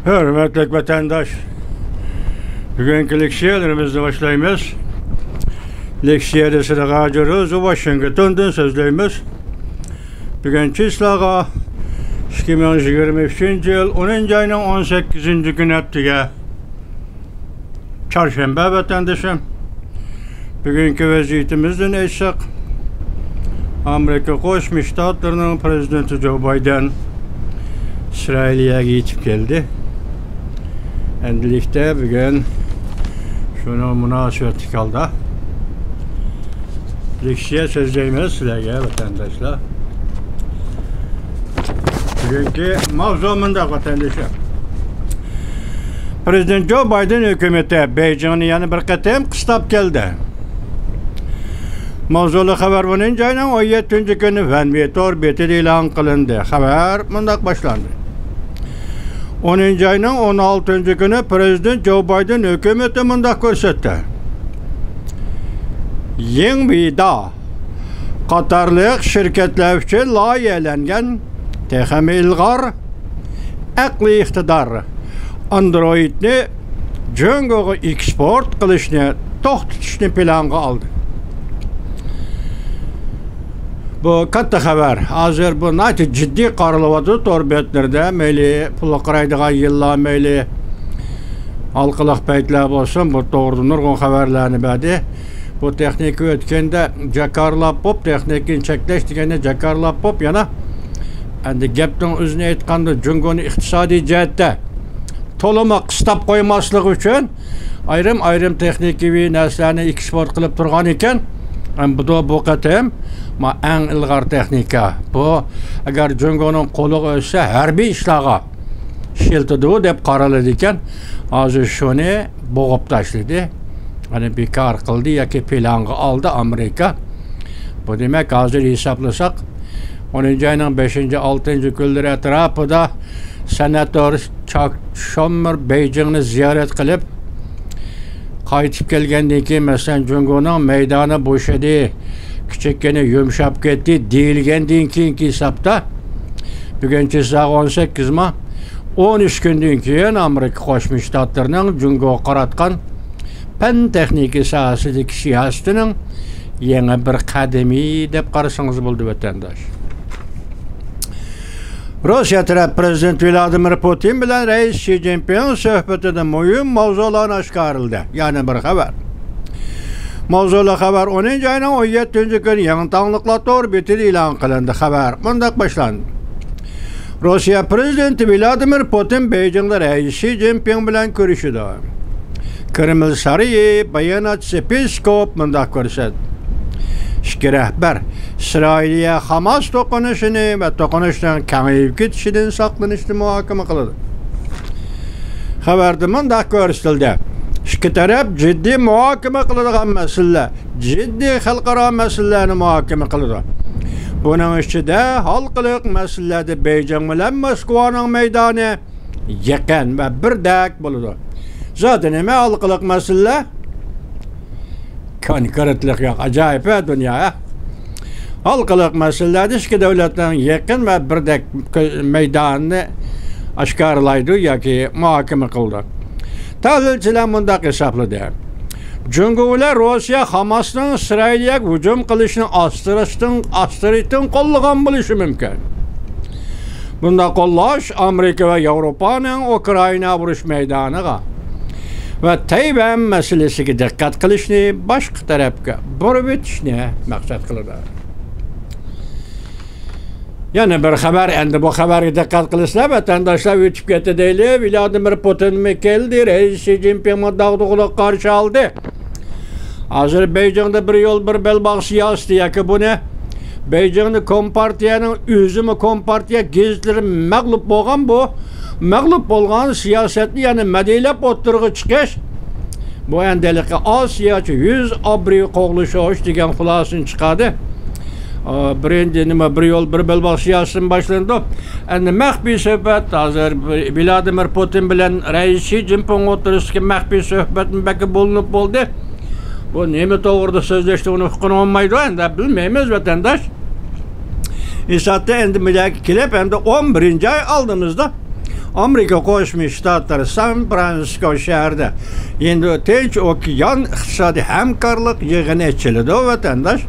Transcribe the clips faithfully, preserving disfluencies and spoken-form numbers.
ھۆرمەتلىك ۋەتەنداش، بۈگۈنكى لېكسىيەلىرىمىزنى باشلايمىز. لېكسىيەدە سىلەرگە ھاجىر ئۆزى ۋاشىنگتوندىن سۆزلەيمىز. بۈگۈن چىسلاغا ئىككى مىڭ يىگىرمە ئۈچىنچى يىل ئونىنچى ئاينىڭ ئون سەككىزىنچى كۈنى ھەپتىگە چارشەنبە ۋەتەندىشىم. بۈگۈنكى ۋەزىيىتىمىزدىن ئېيتساق، ئامېرىكا قوشما شتاتلىرىنىڭ پىرېزىدېنتى جو بايدېن ئىسرائىلىيەگە يېتىپ كەلدى. ئەمدىلىكتە بۈگۈن شۇنىڭ مۇناسىۋەتلىك ھالدا لېكسىيە سۆزلەيمىز سىلەرگە، ۋەتەنداشلار. بۈگۈنكى ماۋزۇ مۇنداق، ۋەتەنداشلار. پىرېزىدېنت جو بايدېن ھۆكۈمىتى بېيجىڭنى يەنە بىر قېتىم قىستاپ كەلدى. ماۋزۇلۇق خەۋەر ئونىنچى ئاينىڭ ئون يەتتىنچى كۈنى ۋەنۋې تور بېتىدە ئېلان قىلىندى. خەۋەر مۇنداق باشلاندى. ئونىنچى ئاينىڭ ئون ئالتىنچى كۈنى پىرېزىدېنت جو بايدېن ھۆكۈمىتى مۇنداق كۆرسەتتى. يىڭۋېيدا قاتارلىق شىركەتلەر ئۈچۈن لايىھەلەنگەن تېخىمۇ ئىلغار ئەقلىي ئىقتىدار ئاندرويدنى جۇڭگوغا ئېكسپورت قىلىشنى توختىتىشنى پىلانغا ئالدى. بۇ كاتتا خەۋەر. ھازىر بۇ ناھايىتى جىددىي قارىلىۋاتىدۇ تور بەتلىرىدە. مەيلى پۇل قارايدىغان يىللار، مەيلى ھالقىلىق پەيتلەر بولسۇن، بۇ توغرىدا نۇرغۇن خەۋەرلەرنى بەردى. بۇ تېخنىكا ئۆتكەندە جاكارلاپ بوپ، تېخنىكىنى چەكلەش دېگەندە جاكارلاپ بوپ، يەنە ئەمدى گەپنىڭ ئۆزىنى ئېيتقاندا، جۇڭگونى ئىقتىسادىي جەھەتتە تولىمۇ قىستاپ قويماسلىق ئۈچۈن ئايرىم-ئايرىم تېخنىكىۋى نەرسىلەرنى ئېكسپورت قىلىپ تۇرغان ئىكەن. ھەم بۇ، بۇ قېتىم ما ئەڭ ئىلغار تېخنىكا. بۇ ئەگەر جۇڭگونىڭ قولىغا ئۆتسە، ھەربىي ئىشلارغا ئىشلىتىدۇ دەپ قارىلىدىكەن. ھازىر شۇنى بوغۇپ تاشلىدى. يەنى بىكار قىلدى ياكى پىلانغا ئالدى ئامېرىكا. بۇ دېمەك، ھازىر ھېسابلىساق، ئونىنچى ئاينىڭ بەشىنچى، ئالتىنچى كۈنلىرى ئەتراپىدا سېناتور چاك شوممېر بېيجىڭنى زىيارەت قىلىپ، قايتىپ كەلگەندىن كېيىن، مەسىلەن، جۇڭگونىڭ مەيدانى بوشىدى، كىچىككىنە يۇمشاپ كەتتى دېيىلگەندىن كېيىنكى ھېسابتا، بۈگۈن چىسلاغا ئون سەككىز ما، ئون ئۈچ كۈندىن كېيىن ئامېرىكا قوشما شتاتلىرىنىڭ جۇڭگوغا قاراتقان پەن تېخنىكا ساھەسىدىكى سىياسىتىنىڭ يېڭى بىر قەدىمى دەپ قارىسىڭىز بولىدۇ، ۋەتەنداش. روسىيە تەرەپ پىرېزىدېنت ۋلادىمىر پۇتىن بىلەن رەئىس شى جىنپىڭ سۆھبىتىدە مۇھىم ماۋزۇلارنى ئاشكارىلىدى. يەنە بىر خەۋەر. ماۋزۇلۇق خەۋەر ئونىنچى ئاينىڭ ئون يەتتىنچى كۈنى يېڭى تاڭلىقلار تور بېتىدە ئېلان قىلىندى. خەۋەر مۇنداق باشلاندى. روسىيە پىرېزىدېنتى ۋلادىمىر پۇتىن بېيجىڭدا رەئىس شى جىنپىڭ بىلەن كۆرۈشىدۇ. كرېمل سارىيى باياناتچىسى پېسكوف مۇنداق كۆرسەتتى. ئىككى رەھبەر ئىسرائىلىيە خاماس توقۇنۇشىنى ۋە توقۇنۇشنىڭ كېڭىيىپ كېتىشىدىن ساقلىنىشنى مۇھاكىمە قىلىدۇ. خەۋەردە مۇنداق كۆرسىتىلدى. ئىككى تەرەپ جىددىي مۇھاكىمە قىلىدىغان مەسىلىلەر، جىددىي خەلقئارا مەسىلىلەرنى مۇھاكىمە قىلىدۇ. بۇنىڭ ئىچىدە ھالقىلىق مەسىلىلەردە بېيجىڭ بىلەن موسكۋانىڭ مەيدانى يېقىن ۋە بىردەك بولىدۇ. زادى نېمە ھالقىلىق مەسىلىلەر؟ كونكرېتلىق يوق. ئاجايىپ ھە دۇنيا ھە. ھالقىلىق مەسىلىلەردە ئىككى دۆلەتنىڭ يېقىن ۋە بىردەك كۆ-، مەيدانىنى ئاشكارىلايدۇ ياكى مۇھاكىمە قىلىدۇ. تەھلىلچىلەر مۇنداق ھېسابلىدى. جۇڭگو بىلەن روسىيە خاماسنىڭ ئىسرائىلىيەگە ھۇجۇم قىلىشىنى ئاستىراشتىن-، ئاستىرىتىن قوللىغان بولۇشى مۇمكىن. بۇنداق قوللاش ئامېرىكا ۋە ياۋروپانىڭ ئۇكرائىنا ئۇرۇش مەيدانىغا ۋە تەيۋەن مەسىلىسىگە دىققەت قىلىشنى باشقا تەرەپكە بۇرۇۋېتىشنى مەقسەت قىلىدۇ. يەنە بىر خەۋەر، ئەمدى بۇ خەۋەرگە دىققەت قىلىسىلەر، ۋەتەنداشلار، ئۆتۈپ كەتتى دەيلى. ۋلادىمىر پۇتىنمۇ كەلدى، رەئىس شى جىنپىڭمۇ داغدۇغىلىق قارشى ئالدى. ھازىر بېيجىڭدا بىر يول، بىر بەلباغ سىياسىتى ياكى بۇنى بېيجىڭدا كومپارتىيەنىڭ ئۆزىمۇ، كومپارتىيە گېزىتلىرى مەغلۇپ بولغان بۇ، مەغلۇپ بولغان سىياسەتنى يەنە مەدھىيەلەپ ئوتتۇرىغا چىقىش، بۇ ئەمدى ھېلىقى ئاسىياچە يۈز ئابرۇي قوغلىشىش دېگەن خۇلاسىنى چىقاردى. ئا، بىرىنچى نېمە، بىر يول، بىر بەلباغ سىياسىتىدىن باشلىنىدۇ. ئەمدى مەخپىي سۆھبەت، ھازىر ۋلادىمىر پۇتىن بىلەن رەئىس شى جىنپىڭ ئوتتۇرىسىدىكى مەخپىي سۆھبەتمۇ بەلكى بولۇنۇپ بولدى. بۇ نېمە توغرىدا سۆزلەشتى، ئۇنى ئۇققىنى بولمايدۇ، ئەمدى بىلمەيمىز، ۋەتەنداش. ئىنساتتا ئەمدى مۇداكى كېلىپ، ئەمدى ئون بىرىنچى ئاي ئالدىمىزدا. ئامېرىكا قوشما شتاتلىرى سان فرانسىسكو شەھىرىدە ھىندى تىنچ ئوكيان ئىقتىسادىي ھەمكارلىق يىغىنى ئېچىلىدۇ، ۋەتەنداش.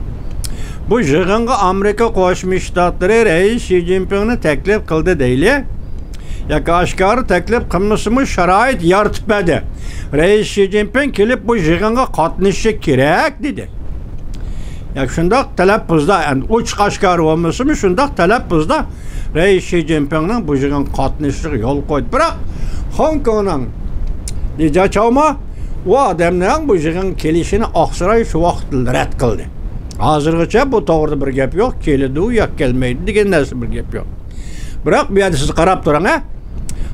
بۇ يىغىنغا ئامېرىكا قوشما شتاتلىرى رەئىس شى جىنپىڭنى تەكلىپ قىلدى دەيلى. ياكى ئاشكارا تەكلىپ قىلمىسىمۇ، شارائىت يارىتىپ بەردى. رەئىس شى جىنپىڭ كېلىپ بۇ يىغىنغا قاتنىشىشى كېرەك، دېدى. ياكى شۇنداق تەلەپپۇزدا، ئەمدى ئوچۇق ئاشكارا بولمىسىمۇ، شۇنداق تەلەپپۇزدا رەئىس شى جىنپىڭنىڭ بۇ يىغىنغا قاتنىشىشىغا يول قويدى. بىراق خوڭكوڭنىڭ لى جياچاۋما ئۇ ئادەمنىڭ بۇ يىغىنغا كېلىشىنى ئاقسىراي شۇ ۋاقىتلا رەت قىلدى. ھازىرغىچە بۇ توغرىدا بىر گەپ يوق، كېلىدۇ ياكى كەلمەيدۇ دېگەن نەرسە بىر گەپ يوق. بىراق بۇ يەردە سىز قاراپ تۇرۇڭ، ھە؟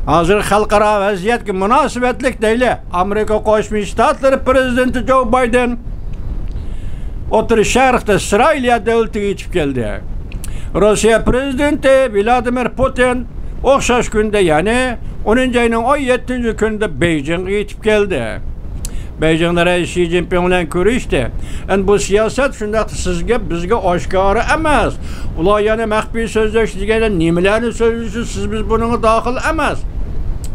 ھازىر خەلقئارا ۋەزىيەتكە مۇناسىۋەتلىك دەيلى، ئامېرىكا قوشما شتاتلىرى پرېزىدېنتى جو بايدېن ئوتتۇرا شەرقتە ئىسرائىلىيە دۆلىتىگە يېتىپ كەلدى. روسىيە پرېزىدېنتى ۋلادىمىر پۇتىن ئوخشاش كۈندە، يەنى ئونىنچى ئاينىڭ ئون يەتتىنچى كۈنىدە بېيجىڭغا يېتىپ كەلدى. بېيجىڭدا رەئىس شى جىنپىڭ بىلەن كۆرۈشتى. ئەمدى بۇ سىياسەت شۇنداق سىزگە، بىزگە ئاشكارا ئەمەس. ئۇلار يەنە مەخپىي سۆزلەش دېگەندە نېمىلەرنى سۆزلىشى، سىز، بىز بۇنىڭغا داخىل ئەمەس.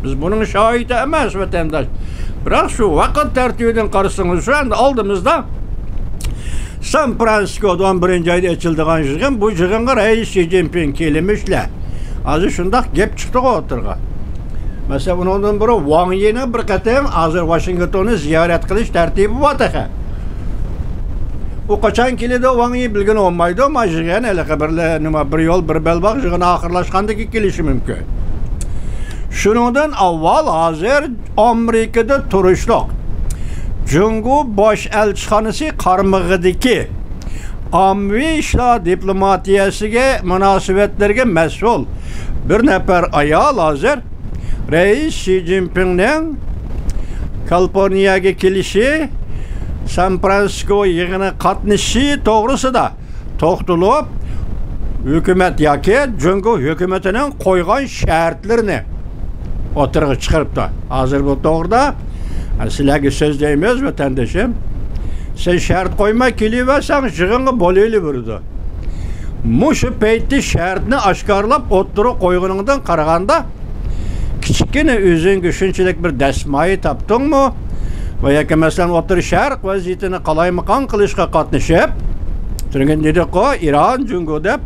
بىز بۇنىڭ شاھىتى ئەمەس، ۋەتەنداش. بىراق شۇ ۋاقىت تەرتىپىدىن قارىسىڭىز، شۇ ئەمدى ئالدىمىزدا سان فرانسىسكودا ئون بىرىنچى ئايدا ئېچىلىدىغان يىغىن، بۇ يىغىنغا رەئىس شى جىنپىڭ كېلىمىشلە. ھازىر شۇنداق گەپ چىقتىغۇ ئوتتۇرىغا. مەسىلەن، ئۇنىڭدىن بۇرۇن ۋاڭ يىنىڭ بىر قېتىم ھازىر ۋاشىنگتوننى زىيارەت قىلىش تەرتىپى بار تېخى. ئۇ قاچان كېلىدۇ، ۋاڭ يى بىلگىلى بولمايدۇ، ما يىغىن ھېلىقى بىرلە-، نېمە، بىر يول، بىر بەلباغ يىغىنى ئاخىرلاشقاندىن كېيىن كېلىشى مۇمكىن. شۇنىڭدىن ئاۋۋال ھازىر ئامېرىكىدا تۇرۇشلۇق جۇڭگو باش ئەلچىخانىسى قارمىقىدىكى ئاممىۋى ئىشلار دىپلوماتىيەسىگە مۇناسىۋەتلىرىگە مەسئۇل بىر نەپەر ئايال ھازىر رەئىس شى جىنپىڭنىڭ كالىفورنىيەگە كېلىشى، سان فرانسىسكو يىغىنىغا قاتنىشىشى توغرىسىدا توختىلىپ، ھۆكۈمەت ياكى جۇڭگو ھۆكۈمىتىنىڭ قويغان شەرتلىرىنى ئوتتۇرىغا چىقىرىپتۇ. ھازىر بۇ توغرىدا سىلەرگە سۆزلەيمىز، ۋەتەندىشىم. سەن شەرت قويماي كېلىۋەرسەڭ، يىغىنغا بولۇۋېرىدۇ. مۇشۇ پەيتتە شەرتنى ئاشكارىلاپ ئوتتۇرىغا قويغىنىڭدىن قارىغاندا، كىچىككىنە ئۆزۈڭگە شۇنچىلىك بىر دەسمايە تاپتىڭمۇ؟ ۋە ياكى مەسىلەن، ئوتتۇرا شەرق ۋەزىيىتىنى قالايمىقان قىلىشقا قاتنىشىپ، تۈرگىن دېدۇققۇ، ئىران، جۇڭگو دەپ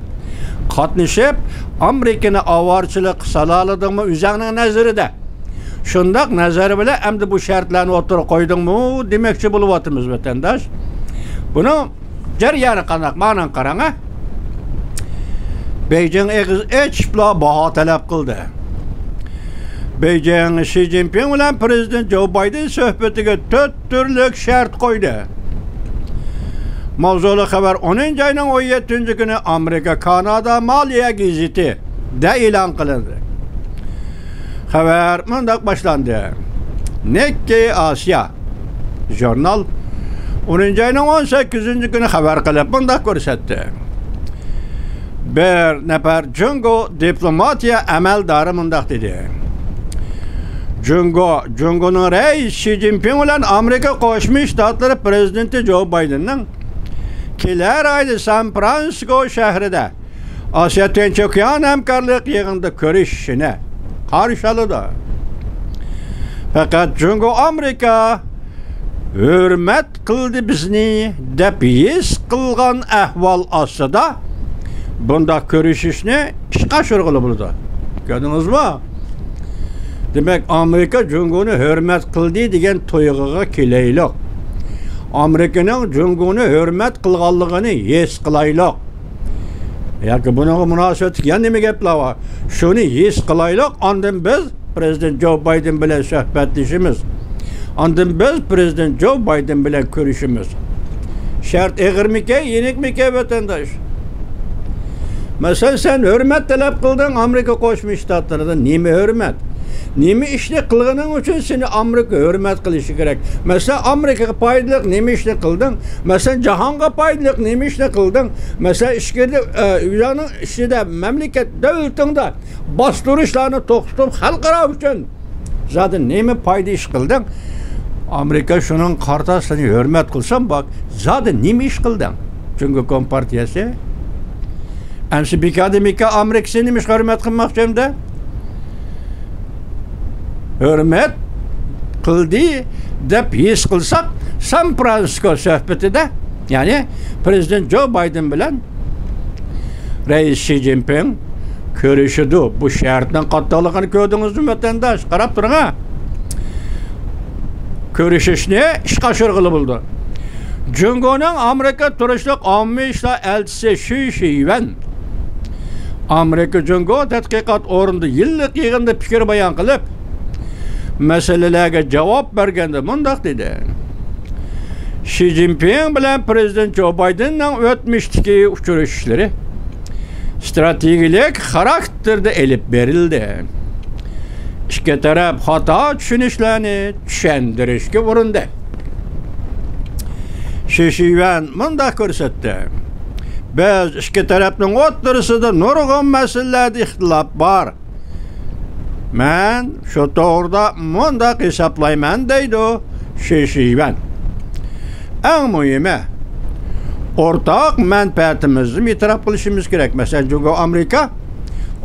قاتنىشىپ، ئامېرىكىنى ئاۋارىچىلىققا سالالىدىڭمۇ ئۆزۈڭنىڭ نەزىرىدە؟ شۇنداق نەزەر بىلەن ئەمدى بۇ شەرتلەرنى ئوتتۇرىغا قويدۇڭمۇ دېمەكچى بولۇۋاتىمىز، ۋەتەنداش. بۇنىڭ جەريانى قانداق؟ مانا قاراڭ، ھە؟ بېيجىڭ ئېغىز ئېچىپلا باھا تەلەپ قىلدى. بېيجىڭ شى جىنپىڭ بىلەن پرېزىدېنت جو بايدېن سۆھبىتىگە تۆت تۈرلۈك شەرت قويدى. ماۋزۇلۇق خەۋەر ئونىنچى ئاينىڭ ئون يەتتىنچى كۈنى ئامېرىكا كانادا مالىيە گېزىتىدە ئېلان قىلىندى. خەۋەر مۇنداق باشلاندى. نىككېي ئاسىيا ژۇرنال ئونىنچى ئاينىڭ ئون سەككىزىنچى كۈنى خەۋەر قىلىپ مۇنداق كۆرسەتتى. بىر نەپەر جۇڭگو دىپلوماتىيە ئەمەلدارى مۇنداق دېدى. جۇڭگو، جۇڭگونىڭ رەئىسى شى جىنپىڭ بىلەن ئامېرىكا قوشما شتاتلىرى پرېزىدېنتى جو بايدېننىڭ كېلەر ئايدا سان فرانسىسكو شەھىرىدە ئاسىيا تىنچ ئوكيان ھەمكارلىق يىغىنىدا كۆرۈشۈشىنى قارشى ئالىدۇ. پەقەت جۇڭگو ئامېرىكا ھۆرمەت قىلدى بىزنى دەپ ھېس قىلغان ئەھۋال ئاستىدا بۇنداق كۆرۈشۈشنى ئىشقا ئاشۇرغىلى بولىدۇ. كۆردىڭىزمۇ؟ دېمەك، ئامېرىكا جۇڭگونى ھۆرمەت قىلدى دېگەن تۇيغۇغا كېلەيلۇق. ئامېرىكىنىڭ جۇڭگونى ھۆرمەت قىلغانلىقىنى ھېس قىلايلۇق. ياكى بۇنىڭغا مۇناسىۋەتلىك يەنە نېمە گەپلەر بار؟ شۇنى ھېس قىلايلۇق، ئاندىن بىز پرېزىدېنت جو بايدېن بىلەن سۆھبەتلىشىمىز. ئاندىن بىز پرېزىدېنت جو بايدېن بىلەن كۆرۈشىمىز. شەرت ئېغىرمىكەن، يېنىكمىكەن، ۋەتەنداش؟ مەسىلەن، سەن ھۆرمەت تەلەپ قىلدىڭ ئامېرىكا قوشما شتاتلىرىدىن. نېمە ھۆرمەت؟ نېمە ئىشنى قىلغىنىڭ ئۈچۈن سېنى ئامېرىكا ھۆرمەت قىلىشى كېرەك؟ مەسىلەن، ئامېرىكىغا پايدىلىق نېمە ئىشنى قىلدىڭ؟ مەسىلەن، جاھانغا پايدىلىق نېمە ئىشنى قىلدىڭ؟ مەسىلەن، ئىچكىرىدە، ئە، ئۆزۈڭنىڭ ئىچىدە، مەملىكەت، دۆلىتىڭدە باستۇرۇشلارنى توختىتىپ، خەلقئارا ئۈچۈن زادى نېمە پايدا ئىش قىلدىڭ؟ ئامېرىكا شۇنىڭغا قارىتا سېنى ھۆرمەت قىلسام بار، زادى نېمە ئىش قىلدىڭ؟ جۇڭگو كومپارتىيەسى. ئەمسە بىكاردىن بىكار ئامېرىكا سېنى نېمە ئىشقا ھۆرمەت قىلماقچى ئەمدى؟ ھۆرمەت قىلدى دەپ ھېس قىلساق، سان فرانسىسكو سۆھبىتىدە، يەنى پرېزىدېنت جو بايدېن بىلەن رەئىس شى جىنپىڭ كۆرۈشىدۇ. بۇ شەرتنىڭ قاتتىقلىقىنى كۆردىڭىزمۇ، ۋەتەنداش؟ قاراپ تۇرۇڭ ھە. كۆرۈشۈشنى ئىشقا ئاشۇرغىلى بولىدۇ. جۇڭگونىڭ ئامېرىكا تۇرۇشلۇق ئاممىۋى ئىشلار ئەلچىسى شۈي شىيۈەن ئامېرىكا جۇڭگو تەتقىقات ئورنىدا يىللىق يىغىندا پىكىر بايان قىلىپ، مەسىلىلەرگە جاۋاب بەرگەندە مۇنداق دېدى: شى جىنپىڭ بىلەن پرېزىدېنت جو بايدېننىڭ ئۆتمۈشتىكى ئۇچرىشىشلىرى ئىستراتېگىيەلىك خاراكتېردە ئېلىپ بېرىلدى. ئىككى تەرەپ خاتا چۈشىنىشلەرنى چۈشەندۈرۈشكە ئۇرۇندى. شى شىيۈەن مۇنداق كۆرسەتتى: بىز ئىككى تەرەپنىڭ ئوتتۇرىسىدا نۇرغۇن مەسىلىلەردە ئىختىلاپ بار. مەن شۇ توغرىدا مۇنداق ھېسابلايمەن، دەيدۇ شى شىيۈەن. ئەڭ مۇھىمى، ئورتاق مەنپەئەتىمىزنى ئېتىراپ قىلىشىمىز كېرەك. مەسىلەن، جۇڭگو ئامېرىكا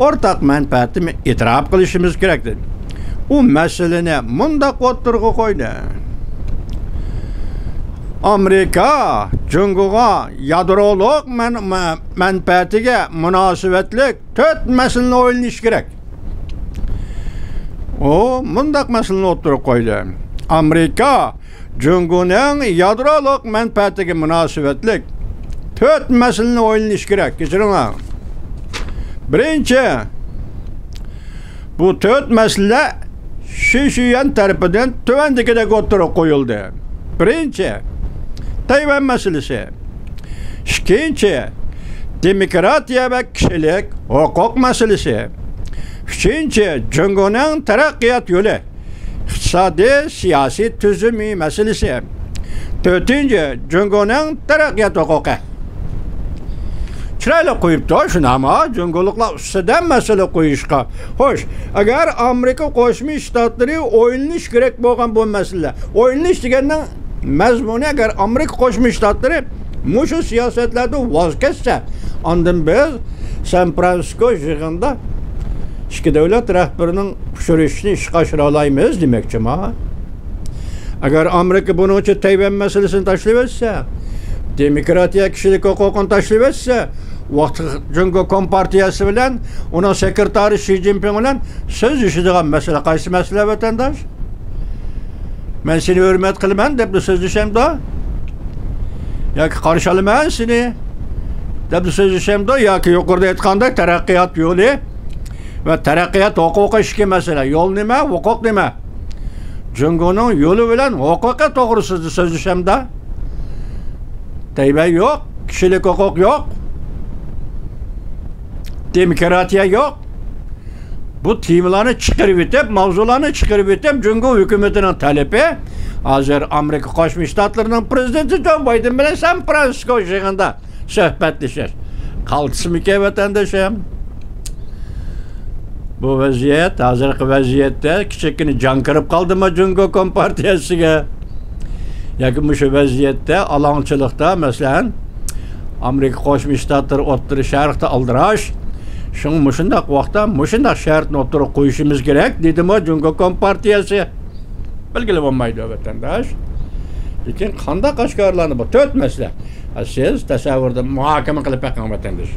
ئورتاق مەنپەئەتنى ئېتىراپ قىلىشىمىز كېرەك، دېدى. ئۇ مەسىلىنى مۇنداق ئوتتۇرىغا قويدى: ئامېرىكا جۇڭگوغا يادرولۇق مەن-، مە-، مەنپەئەتىگە مۇناسىۋەتلىك تۆت مەسىلىنى ئويلىنىشى كېرەك. ئۇ مۇنداق مەسىلىنى ئوتتۇرىغا قويدى: ئامېرىكا جۇڭگونىڭ يادرولۇق مەنپەئەتىگە مۇناسىۋەتلىك تۆت مەسىلىنى ئويلىنىشى كېرەك. كەچۈرۈڭلار. بىرىنچى، بۇ تۆت مەسىلە شى شىيۈەن تەرىپىدىن تۆۋەندىكىدەك ئوتتۇرىغا قويۇلدى. بىرىنچى، تەيۋەن مەسىلىسى. ئىككىنچى، دېموكراتىيە ۋە كىشىلىك ھوقۇق مەسىلىسى. ئۈچىنچى، جۇڭگونىڭ تەرەققىيات يولى، ئىقتىسادىي، سىياسىي تۈزۈمى مەسىلىسى. تۆتىنچى، جۇڭگونىڭ تەرەققىيات ھوقۇقى. چىرايلىق قويۇپتۇ، شۇنداقمۇ؟ جۇڭگولۇقلار ئۇستىدە مەسىلە قويۇشقا. خوش، ئەگەر ئامېرىكا قوشما شتاتلىرى ئويلىنىش كېرەك بولغان بۇ مەسىلە، ئويلىنىش دېگەننىڭ مەزمۇنى، ئەگەر ئامېرىكا قوشما شتاتلىرى مۇشۇ سىياسەتلەردىن ۋاز كەچسە، ئاندىن بىز سان فرانسىسكو يىغىنىدا ئىككى دۆلەت رەھبىرىنىڭ ئۇچرىشىشىنى ئىشقا ئاشۇرالايمىز دېمەكچىما؟ ئەگەر ئامېرىكا بۇنىڭ ئۈچۈن تەيۋەن مەسىلىسىنى تاشلىۋەتسە، دېموكراتىيە، كىشىلىك ھوقۇقنى تاشلىۋەتسە، ۋاقتى جۇڭگو كومپارتىيەسى بىلەن ئۇنىڭ سېكرېتارى شى جىنپىڭ بىلەن سۆزلىشىدىغان مەسىلە قايسى مەسىلە، ۋەتەنداش؟ مەن سېنى ھۆرمەت قىلىمەن دەپلا سۆزلىشەمدۇ؟ ياكى قارشى ئالىمەن سېنى دەپلا سۆزلىشەمدۇ؟ ياكى يۇقىرىدا ئېيتقاندەك تەرەققىيات يولى ۋە تەرەققىيات ھوقۇقى ئىككى مەسىلە. يول نېمە؟ ھوقۇق نېمە؟ جۇڭگونىڭ يولى بىلەن ھوقۇقى توغرىسىدا سۆزلىشەمدۇ؟ تەيۋەن يوق، كىشىلىك ھوقۇق يوق، دېموكراتىيە يوق. بۇ تېمىلارنى چىقىرىۋېتىپ، ماۋزۇلارنى چىقىرىۋېتىپ، جۇڭگو ھۆكۈمىتىنىڭ تەلىپى ھازىر ئامېرىكا قوشما شتاتلىرىنىڭ پرېزىدېنتى جو بايدېن بىلەن سان فرانسىسكو يىغىنىدا سۆھبەتلىشىش. قالتىسمىكەن، ۋەتەندىشىم؟ بۇ ۋەزىيەت، ھازىرقى ۋەزىيەتتە كىچىككىنە جاڭ كىرىپ قالدىمۇ جۇڭگو كومپارتىيەسىگە؟ ياكى مۇشۇ ۋەزىيەتتە ئالاڭچىلىقتا، مەسىلەن، ئامېرىكا قوشما شتاتلىرى ئوتتۇرا شەرقتە ئالدىراش، شۇڭا مۇشۇنداق ۋاقىتتا مۇشۇنداق شەرتنى ئوتتۇرىغا قويۇشىمىز كېرەك، دېدىمۇ جۇڭگو كومپارتىيەسى؟ بىلگىلى بولمايدۇ، ۋەتەنداش. لېكىن قانداق ئاشكارىلاندى بۇ تۆت مەسىلە؟ ھە، سىز تەسەۋۋۇردا مۇھاكىمە قىلىپ بېقىڭ، ۋەتەنداش.